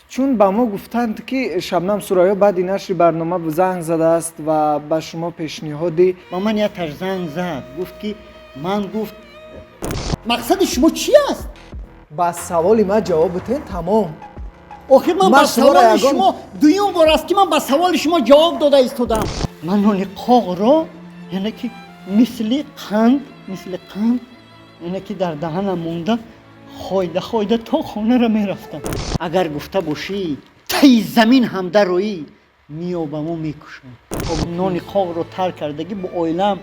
Чун ба мо гуфтанд, ки Шабнам Сурайё баъди нашри барнома занг задааст ва ба шумо пешниҳоди Ба ман якташ занг зад, гуфт, ки ман, гуфт, мақсади шумо чи аст? Ба саволи ман ҷавоб битен, тамом. Охир ман Ман ба шуморо саволи ягон- шумо дуюм бор аст, ки ман ба саволи шумо ҷавоб дода истодам. Ман нони қоғро, яъне ки мисли қанд, мисли қанд, яъне ки дар даҳанам монда, хойда хойда то хонаро мерафтам. Агар гуфта бошӣ, таи замин ҳам дароӣ, меёбаму мекушам. Нони қоғро тар кардагӣ, бо оилаам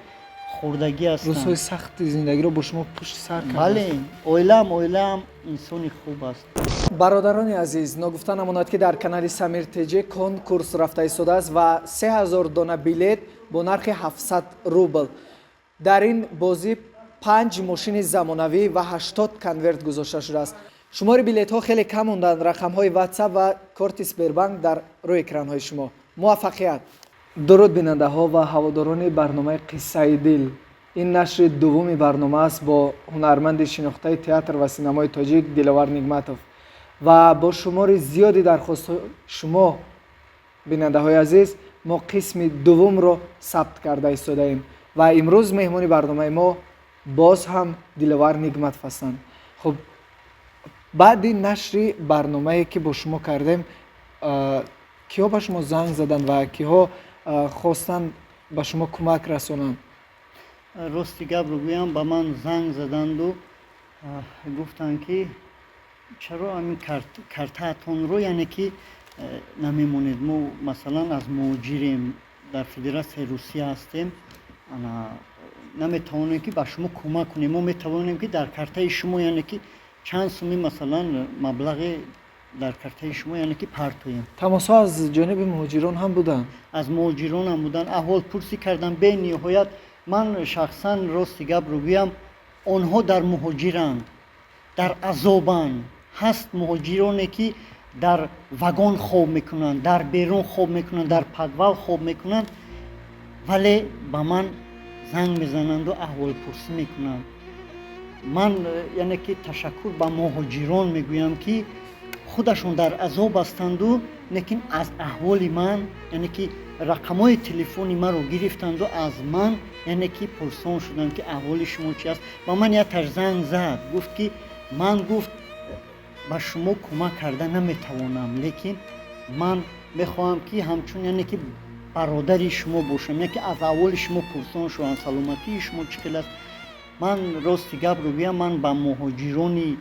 хӯрдагӣ ҳастам. Рӯзҳои сахти зиндагиро бо шумо пушти сар кард. Бале, оилаам инсони хуб аст. Бародарони азиз, ногуфта намонад, ки дар канали Самир ТЖ конкурс рафта истодааст ва 3000 дона билет бо нархи 700 рубл. Дар ин бозӣ панҷ мошини замонавӣ ва 80 конверт гузошта шудааст. Шумори билетҳо хеле кам монданд. Рақамҳои WhatsApp ва корти Сбербанк дар рӯи экранҳои шумо. Муваффақият! Дуруд, бинандаҳо ва ҳаводорони барномаи «Қиссаи дил». Ин нашри дуввуми барнома аст бо ҳунарманди шинохтаи театр ва синамои тоҷик Диловар Нигматов. Ва бо шумори зиёди дархостҳои шумо, бинандаҳои азиз, мо қисми дуввумро сабт карда истодаем ва имрӯз меҳмони барномаи мо боз ҳам Диловар Нигматов ҳастанд. Хуб, баъди нашри барномае, ки бо шумо кардем, киҳо ба шумо занг заданд ва киҳо хостанд ба шумо кӯмак расонанд? Рости гапро гӯям, ба ман занг заданду гуфтанд, ки чаро ҳамин картаатонро, яъне ки намемонед? Мо, масалан, аз муҳоҷирем, дар Федератсияи Русия ҳастем, ана наметавонем, ки ба шумо кӯмак кунем. Мо метавонем, ки дар картаи шумо, яъне ки чанд суми, масалан, маблағе дар картаи шумо, яъне ки партоем. Тамосҳо аз ҷониби муҳоҷирон ҳам буданд? Аз муҳоҷирон ҳам буданд, аҳволпурсӣ кардам бениҳоят. Ман шахсан, рости гапро гӯям, онҳо дар муҳоҷиранд, дар азобанд. Ҳаст муҳоҷироне, ки дар вагон хоб мекунанд, дар берун хоб мекунанд, дар подвал хоб мекунанд, вале ба ман занг мезананду аҳволпурсӣ мекунанд. Ман, яъне ки, ташаккур ба муҳоҷирон мегӯям, ки худашон дар азоб ҳастанду, лекин аз аҳволи ман, яъне ки рақамҳои телефони маро гирифтанду аз ман, яъне ки, пурсон шуданд, ки аҳволи шумо чи аст. Ба ман якташ занг зад, гуфт, ки ман, гуфт, ба шумо кӯмак карда наметавонам, лекин ман мехоҳам, ки ҳамчун, яъне ки, бародари шумо бошам, яке аз аҳволи шумо пурсон шавам, саломатии шумо чӣ хел аст. Ман, рости гапро гӯям, ман ба муҳоҷирони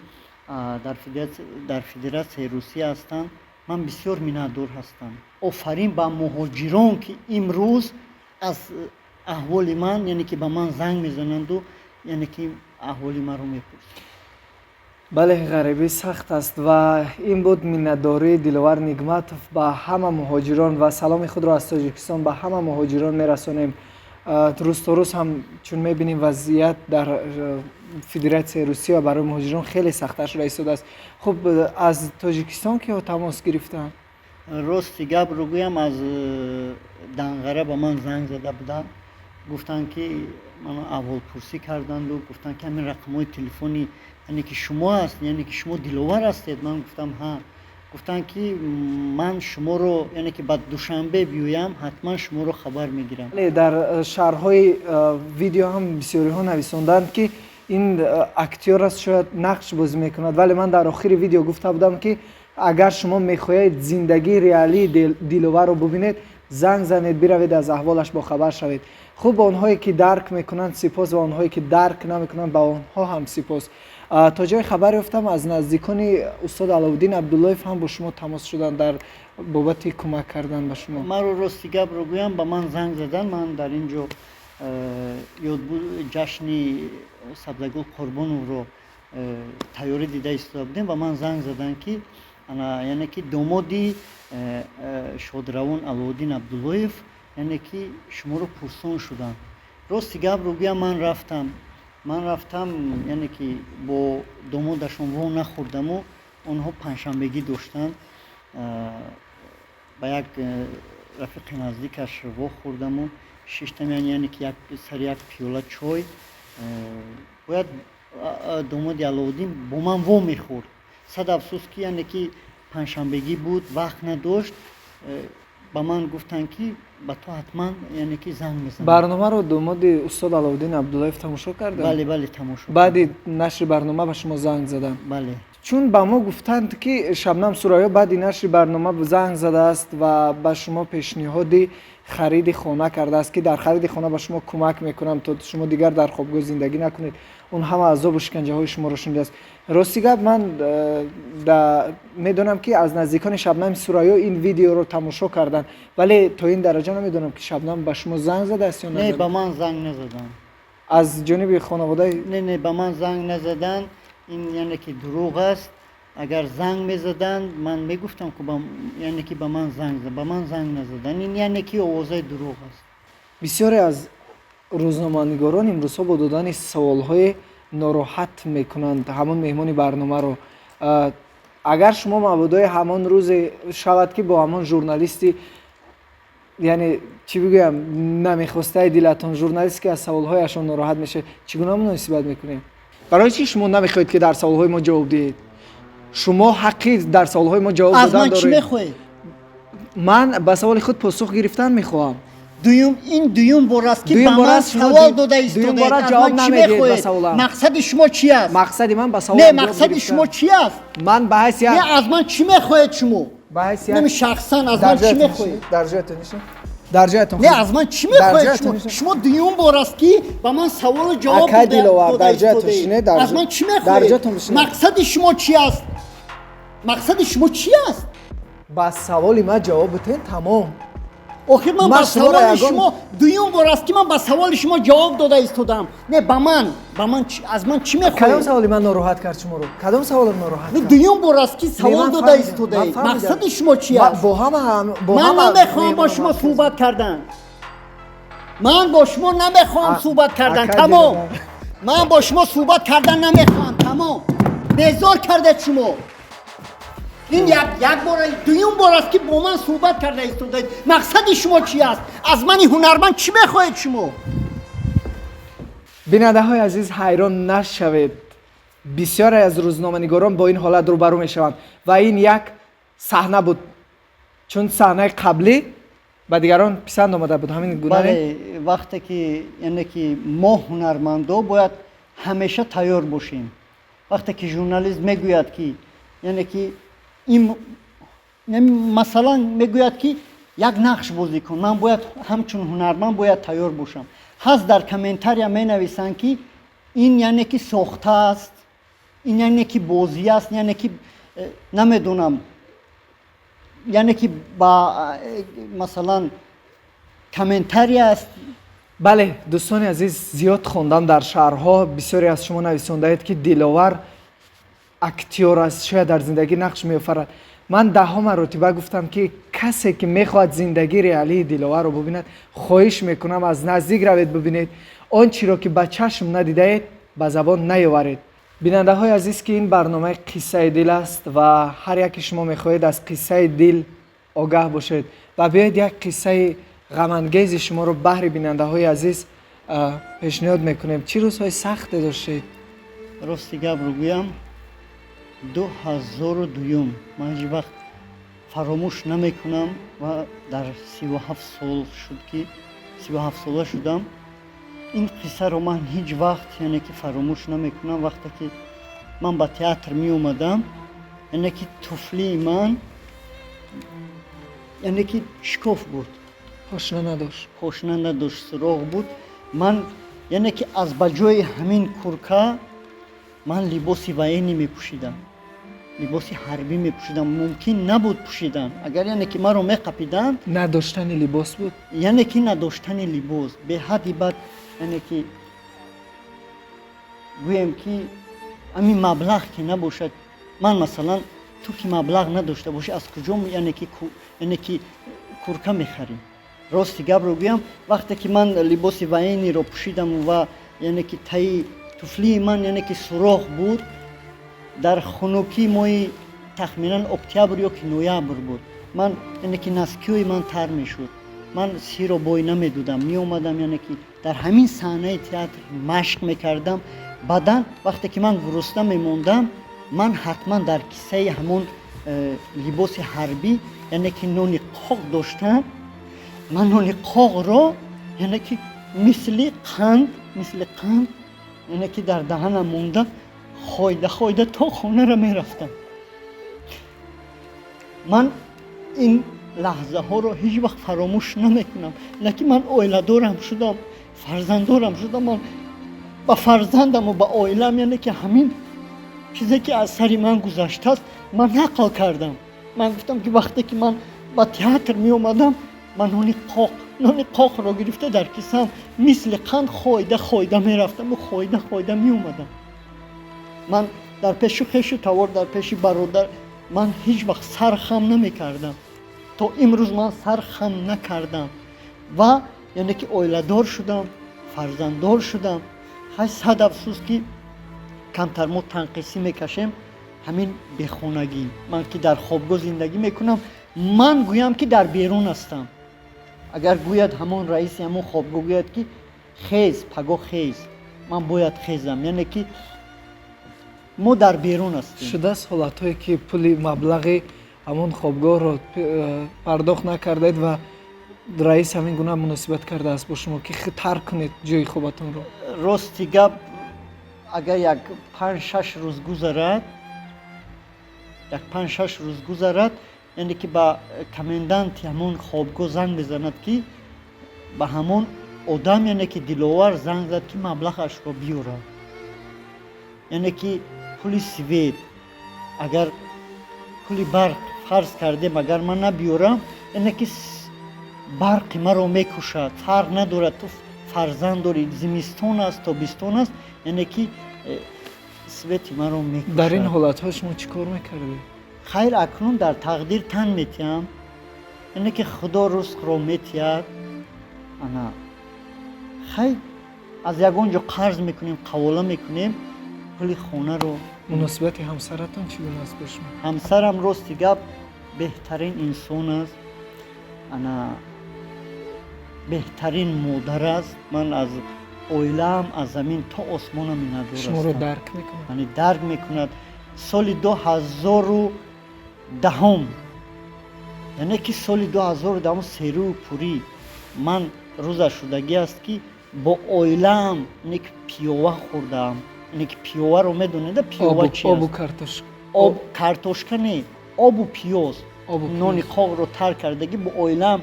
дар Федератсияи Русия ҳастанд, ман бисёр миннатдор ҳастам. Офарин ба муҳоҷирон, ки имрӯз аз аҳволи ман, яъне ки, ба ман занг мезананду, яъне ки, аҳволи маро мепурсанд. Бале, ғарибӣ сахт аст. Ва ин буд миннатдории Диловар Нигматов ба ҳама муҳоҷирон ва саломи худро аз Тоҷикистон ба ҳама муҳоҷирон мерасонем. Рӯз то рӯз ҳам, чун мебинем, вазъият дар Федератсияи Русия барои муҳоҷирон хеле сахттар шуда истодааст. Хуб, аз Тоҷикистон киҳо тамос гирифтанд? Рости гапро гӯям, аз Данғара ба ман занг зада буданд, гуфтанд, ки маро аҳволпурсӣ карданду гуфтанд, ки ҳамин рақамҳои телефони, яъне ки, шумо аст, яъне ки шумо Диловар ҳастед? Ман гуфтам: «Ҳа». Гуфтанд, ки ман шуморо, яъне ки, ба Душанбе биёям, ҳатман шуморо хабар мегирам. Дар шарҳҳои видео ҳам бисёриҳо нависонданд, ки ин актёр аст, шояд нақш бозӣ мекунад, вале ман дар охири видео гуфта будам, ки агар шумо мехоҳед зиндагии реалии Диловарро бубинед, занг занед, биравед, аз аҳволаш бохабар шавед. Хуб, онҳое ки дарк мекунанд, сипос ва онҳое ки дарк намекунанд, ба онҳо ҳам сипос. То ҷое хабар ёфтам, аз наздикони устод Аловуддин Абдуллоев ҳам бо шумо тамос шуданд дар бобати кӯмак кардан ба шумо. Маро, рости гапро гӯям, ба ман занг заданд. Ман дар ин ҷо ҷашни Сабзагул Қурбоновро тайёрӣ дида истода будем. Ба ман занг заданд, ки яъне ки домоди шодравон Аловуддин Абдуллоев, яъне ки, шуморо пурсон шуданд. Рости гапро гӯям, ман рафтам, яъне ки, бо домодашон во нахӯрдаму онҳо панҷшанбегӣ доштанд, ба як рафиқи наздикаш вохӯрдаму шиштам, яъне ки, як сари як пиёла чой. Бояд домоди Аловуддин бо ман во мехӯрд. Сад афсӯс, ки, яъне ки, Панҷшанбегӣ буд, вақт надошт. Ба ман гуфтанд, ки ба ту ҳатман, яъне ки, занг мезанам. Барномаро домоди устод Аловуддин Абдуллаев тамошо карданд? Бале, тамошо. Баъди нашри барнома ба шумо занг заданд? Бале. Чун ба мо гуфтанд, ки Шабнам Сурайё баъди нашри барнома занг задааст ва ба шумо пешниҳоди хариди хона кардааст, ки дар хариди хона ба шумо кӯмак мекунам, то шумо дигар дар хобгоҳ зиндагӣ накунед. Он ҳама азобу шиканҷаҳои шуморо шунидааст. Рости гап, ман медонам, ки аз наздикони Шабнами Сурайё ин видеоро тамошо карданд, вале то ин дараҷа намедонам, ки Шабнам ба шумо занг задааст ё не. Ба ман занг назаданд. Аз ҷониби хонаводаи Не, ба ман занг назаданд. Ин, яъне ки, дурӯғ аст. Агар занг мезаданд, ман мегуфтам, ки яъне ки ба ман занг назаданд. Ин, яъне ки, овозаи дурӯғ аст. Бисёре аз рӯзноманигорон имрӯзҳо бо додани саволҳое нороҳат мекунанд ҳамон меҳмони барномаро. Агар шумо мабодои ҳамон рӯзе шавад, ки бо ҳамон журналисти, яъне чӣ бигӯям, намехостаи дилатон, журналист, ки аз саволҳояшон нороҳат мешавед, чӣ гуна муносибат мекунем? Барои чӣ шумо намехоҳед, ки дар саволҳои мо ҷавоб диҳед? Шумо ҳаққи дар саволҳои мо ҷавоб Аз додан ман чӣ доред. мехоҳед? Ман ба саволи худ посух гирифтан мехоҳам. Дуюм, ин дуюм бор аст, ки Дуюм ба бор ман аст, шумо савол дода дуюм бор истодаед. аст Аз ҷавоб ман чӣ намедиҳед ба мехоҳед? саволам. Мақсади шумо чи аст? Мақсади ман ба саволам Не, ҷавоб мақсади гирифтан. шумо чи аст? Ман ба ҳайси Не, як аз ман чӣ мехоҳед шумо? Ба ҳайси як Нами, шахсан аз Дар ман чӣ ҷоятон мехоҳед? нишинед, дар ҷоятон нишинед, дар ҷоятон. Не, аз ман чӣ Дар мехоҳед ҷоятон шумо? нишинед. Шумо дуюм бор аст, ки ба ман саволу ҷавоб Акай Диловар, дода дар ҷоятон истодаед. шинед, Аз ман чӣ дар мехоҳед? ҷоятон бишинед. Мақсади шумо чи аст? Мақсади шумо чи аст? Ба саволи ман ҷавоб битен, тамом. Охир ман Ман ба шуморо саволи шумо, дуюм бор аст, ки ман ба саволи шумо ҷавоб дода истодам. Не, ба ман аз ман чӣ Кадом мехоҳед? саволи ман нороҳат кард шуморо? Кадом саволам нороҳат Не, кард? дуюм бор аст, ки савол Ман дода фаҳмидам, истодаед. ман фаҳмидам. Мақсади шумо чи Ман аст? бо ҳама бо Ман ҳама намехоҳам бо меҳмонам шумо ҳарф суҳбат кардан. Ман бо шумо намехоҳам суҳбат кардан. Акай Тамом. Диловар. Ман бо шумо суҳбат кардан намехоҳам, тамом. Безор кардед шумо. Ин як бора, дуюм бор аст, ки бо ман суҳбат карда истодаед. Мақсади шумо чи аст? Аз мани ҳунарманд чӣ мехоҳед шумо? Бинандаҳои азиз, ҳайрон нашавед. Бисёре аз рӯзноманигорон бо ин ҳолат рӯбарӯ мешаванд ва ин як саҳна буд, чун саҳнаи қаблӣ ба дигарон писанд омада буд. Ҳамин гуна не? Бале, вақте ки, яъне ки, мо ҳунармандо бояд ҳамеша тайёр бошем. Вақте ки журналист мегӯяд, ки, яъне ки, ин, масалан, мегӯяд, ки як нақш бозӣ кун, ман бояд ҳамчун ҳунарманд бояд тайёр бошам. Ҳаст, дар комментария менависанд, ки ин, яъне ки, сохта аст, ин, яъне ки, бозӣ аст, яъне ки, намедонам, яъне ки, ба масалан, комментария аст. Бале, дӯстони азиз, зиёд хондам дар шаҳрҳо, бисёре аз шумо нависондаед, ки Диловар актёр аст, шояд дар зиндагӣ нақш меофарад. Ман даҳҳо маротиба гуфтам, ки касе ки мехоҳад зиндагии реалии Диловарро бубинад, хоҳиш мекунам, аз наздик равед, бубинед. Он чиро ки ба чашм надидаед, ба забон наёваред. Бинандаҳои азиз, ки ин барномаи «Қиссаи дил» аст ва ҳар яке шумо мехоҳед аз қиссаи дил огаҳ бошед ва биёед, як қиссаи ғамангези шуморо баҳри бинандаҳои азиз пешниҳод мекунем. Чӣ рӯзҳои сахте доштед? Рости гапро гӯям, 2002-юм ман ҳеҷ вақт фаромӯш намекунам ва дар 37 сол шуд, ки 37 сола шудам. Ин қиссаро ман ҳеҷ вақт, яъне ки, фаромӯш намекунам. Вақте ки ман ба театр меомадам, яъне ки, туфлии ман, яъне ки, шикоф буд. Пошна надошт. Пошна надошт, суроғ буд. Ман, яъне ки, аз ба ҷои ҳамин курка ман либоси военный мепӯшидам, либоси ҳарбӣ мепӯшидам. Мумкин набуд пӯшидан. Агар, яъне ки, маро меқапиданд. Надоштани либос буд. Яъне ки, надоштани либос беҳадди бад, яъне ки, гӯем ки, ҳамин маблағ ки набошад, ман масалан, ту ки маблағ надошта бошӣ, аз куҷо, яъне ки, курка мехарӣ? Рости гапро гӯям, вақте ки ман либоси военный ро пӯшидам ва, яъне ки, таи туфлии ман, яъне ки, суроғ буд, дар хунукӣ моҳи тахминан октябр ё ки ноябр буд, ман, яъне ки, носки ҳои ман тар мешуд. Ман сиро бой намедудам, меомадам, яъне ки, дар ҳамин саҳнаи театр машқ мекардам. Баъдан вақте ки ман гурусна мемондам, ман ҳатман дар кисаи ҳамон либоси ҳарбӣ, яъне ки нони қоқ доштам. Ман нони қоқро, яъне ки мисли қанд, яъне ки дар даҳанам монда, хойда хойда то хонаро мерафтам. Ман ин лаҳзаҳоро ҳеҷ вақт фаромӯш намекунам. На ки ман оиладорам шудам, фарзанддорам шудам, ман ба фарзандаму ба оилаам, яъне ки ҳамин чизе ки аз сари ман гузаштааст, ман нақл кардам. Ман гуфтам, ки вақте ки ман ба театр меомадам, ман нони қоқро гирифта дар кисам, мисли қанд хойда хойда мерафтаму хойда хойда меомадам. Ман дар пеши хешу тавор, дар пеши бародар ман ҳеҷ вақт сар хам намекардам. То имрӯз ман сар хам накардам ва яъне ки оиладор шудам, фарзанддор шудам. Хай, сад афсӯс, ки камтар мо танқисӣ мекашем, ҳамин бехонагӣ. Ман ки дар хобгоҳ зиндагӣ мекунам, ман гӯям, ки дар берун ҳастам. Агар гӯяд ҳамон раиси ҳамон хобгоҳ, гӯяд, ки хез, пагоҳ хез, ман бояд хезам. Яъне ки мо дар берун ҳастем. Шудааст ҳолатҳое, ки пули маблағи ҳамон хобгоҳро пардохт накардаед ва раис ҳамин гуна муносибат кардааст бо шумо, ки тарк кунед ҷои хобатонро? Рости гап, агар як 5-6 рӯз гузарад, як 5-6 рӯз гузарад, яъне ки ба коменданти ҳамон хобгоҳ занг мезанад, ки ба ҳамон одам, яъне ки Диловар занг зад, ки маблағашро биёрад, яъне ки пули свет, агар пули барқ фарз кардем, агар ман набиёрам, яъне ки барқи маро мекушад. Фарқ надорад, ту фарзанд дорӣ, зимистон аст, тобистон аст, яъне ки свети маро мекушад. Дар ин ҳолатҳо шумо чӣ кор мекардед? Хайр, акнун дар тақдир тан метиҳам, яъне ки Худо рузқро метиҳад. Ана хай, аз ягон ҷо қарз мекунем, қавола мекунем пули хонаро. Муносибати ҳамсаратон чӣ гуна аст бо шумо? Ҳамсарам, рости гап, беҳтарин инсон аст, ана беҳтарин модар аст. Ман аз оилаам аз замин то осмона миннатдор. Шуморо дарк мекунад? Яъне дарк мекунад. Соли 2010-ум, яъне ки соли 2010-ум серӯю пурӣ ман рӯза шудагӣ аст, ки бо оилаам, яъне ки пиёва хӯрдаам. Яъне ки пиёваро медонеда, пиёва чи? Обу картошка. Об картошка не, обу пиёз. Нони қоқро тар кардагӣ бо оилаам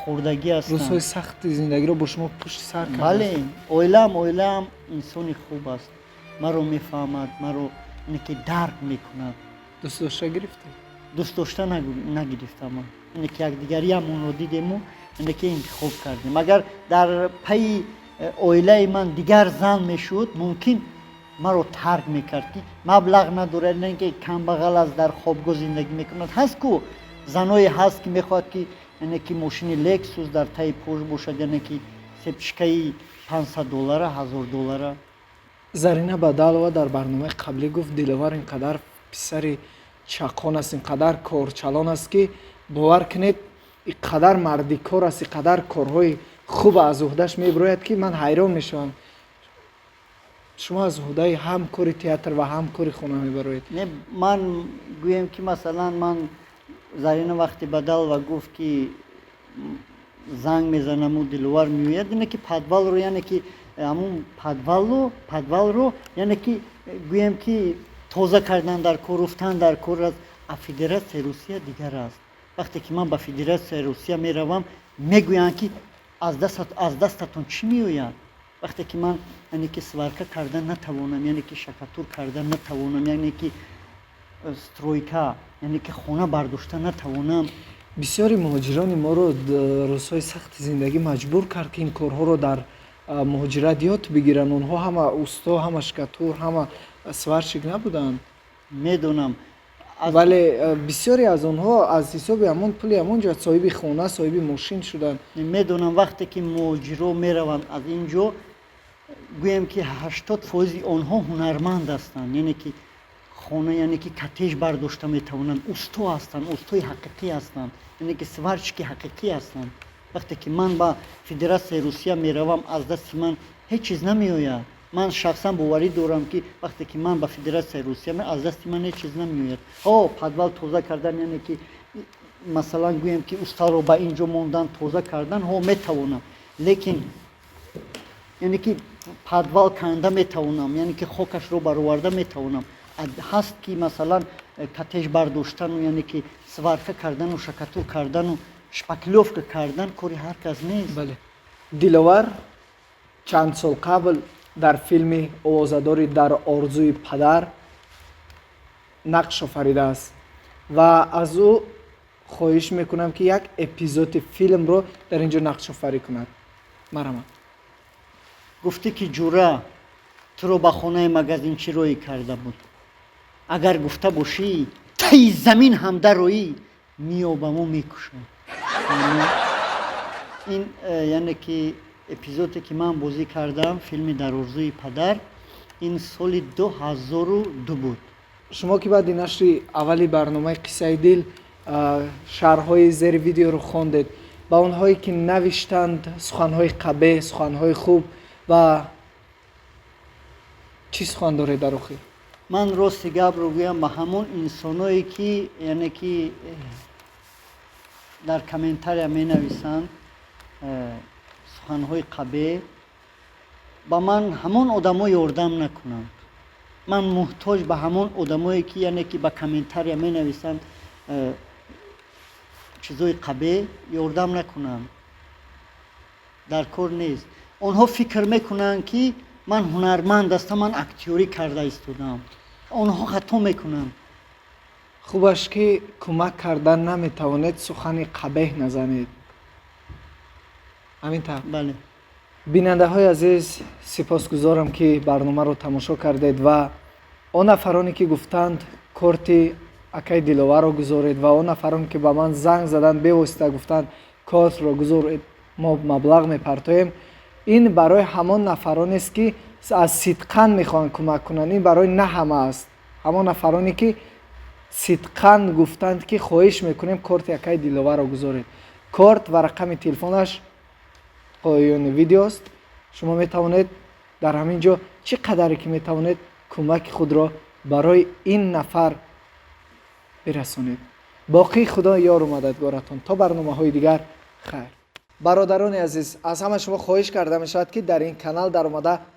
хӯрдагӣ ҳастам. Рӯзҳои сахти зиндагиро бо шумо пушти сар кард. Бале, оилаам инсони хуб аст, маро мефаҳмад, маро, яъне ки дарк мекунад. Дӯстдошта гирифтед? Дӯстдошта нагирифтам, яъне ки якдигариамонро дидему, яъне ки интихоб кардем. Агар дар пайи оилаи ман дигар зан мешуд, мумкин маро тарк мекард, ки маблағ надорад, не ки камбағал аст, дар хобгоҳ зиндагӣ мекунад. Ҳаст ку заное ҳаст, ки мехоҳад, ки яъне ки мошини Лексус дар таи пош бошад, яъне ки цепочкаи 500 доллара, 1000 доллара. Зарина Бадалова дар барномаи қаблӣ гуфт, Диловар ин қадар писари чақон аст, ин қадар корчалон аст, ки бовар кунед, ин қадар мардикор аст, ин қадар корҳои хуб аз уҳдаш мебирояд, ки ман ҳайрон мешавам. Шумо аз уҳдаи ҳам кори театр ва ҳам кори хона мебароед. Не, ман гӯем, ки масалан ман Зарина вақти Бадалова гуфт, ки занг мезанаму Диловар меояд, яъне ки подвалро, яъне ки ҳамун подвалро, яъне ки гӯем, ки тоза кардан дар кор, руфтан дар кор аст. А Федератсияи Русия дигар аст. Вақте ки ман ба Федератсияи Русия меравам, мегӯянд, ки аз дастатон чӣ меояд? Вақте ки ман, яъне ки сварка кардан натавонам, яъне ки штукатур кардан натавонам, яъне ки стройка, яъне ки хона бардошта натавонам. Бисёри муҳоҷирони моро рӯзҳои сахти зиндагӣ маҷбур кард, ки ин корҳоро дар муҳоҷират ёд бигиранд. Онҳо ҳама усто, ҳама штукатур, ҳама сварщик набуданд. Медонам. Вале бисёре аз онҳо аз ҳисоби ҳамон пули ҳамон ҷо соҳиби хона, соҳиби мошин шуданд. Медонам, вақте ки муҳоҷиро мераванд аз ин ҷо, гӯем, ки 80% онҳо ҳунарманд ҳастанд, яъне ки хона, яъне ки коттедж бардошта метавонанд, усто ҳастанд, устои ҳақиқӣ ҳастанд, яъне ки сварщики ҳақиқӣ ҳастанд. Вақте ки ман ба Федератсияи Русия меравам, аз дасти ман ҳеҷ чиз намеояд. Ман шахсан боварӣ дорам, ки вақте ки ман ба Федератсияи Русия, аз дасти ман ҳеҷ чиз намеояд. Ҳо, подвал тоза кардан, яъне ки, масалан, гӯем, ки устаро ба ин ҷо мондан, тоза кардан, ҳо, метавонам, лекин яъне ки подвал канда метавонам, яъне ки хокашро бароварда метавонам. Ҳаст ки, масалан, коттедж бардоштану, яъне ки сварка кардану, штукатур кардану, шпаклёвка кардан кори ҳар кас нест. Бале, Диловар чанд сол қабл дар филми овозадори «Дар орзуи падар» нақш офаридааст ва аз ӯ хоҳиш мекунам, ки як эпизоди филмро дар ин ҷо нақшофарӣ кунад. Марҳамат. Гуфтӣ, ки ҷура туро ба хонаи магазинчӣ роӣ карда буд. Агар гуфта бошӣ, таи замин ҳам дароӣ, меёбаму мекушам. Ин яъне ки эпизоде, ки ман бозӣ кардам, филми «Дар орзуи падар», ин соли 2002 буд. Шумо, ки баъди нашри аввали барномаи «Қиссаи дил» шарҳҳои зери видеоро хондед, ба онҳое, ки навиштанд суханҳои қабеҳ, суханҳои хуб, ва чӣ сухан доред дар охир? Ман рости гапро гӯям, ба ҳамон инсоное, ки, яъне ки, дар комментария менависанд суханҳои қабеҳ, ба ман ҳамон одамо ёрдам накунанд. Ман муҳтоҷ ба ҳамон одамое, ки, яъне ки, ба комментария менависанд чизои қабеҳ, ёрдам накунанд, дар кор нест. Онҳо фикр мекунанд, ки ман ҳунарманд ҳастам, ман актёрӣ карда истодам. Онҳо хато мекунанд. Хубаш, ки кӯмак кардан наметавонед, сухани қабеҳ назанед, ҳамин тавр? Бале. Бинандаҳои азиз, сипосгузорам, ки барномаро тамошо кардед, ва он нафароне, ки гуфтанд, корти акаи Диловарро гузоред, ва он нафароне, ки ба ман занг заданд, бевосита гуфтанд, кортро гузоред, мо маблағ мепартоем, ин барои ҳамон нафаронест, ки аз сидқан мехоҳанд кӯмак кунанд. Ин барои на ҳама аст. Ҳамон нафароне, ки сидқан гуфтанд, ки хоҳиш мекунем, корти акаи Диловарро гузоред, корт ва рақами телефонаш поёни видеост. Шумо метавонед дар ҳамин ҷо чӣ қадаре ки метавонед, кӯмаки худро барои ин нафар бирасонед. Боқӣ Худо ёру мададгоратон. То барномаҳои дигар хайр. Бародарони азиз, аз ҳама шумо хоҳиш карда мешавад, ки дар ин канал даромада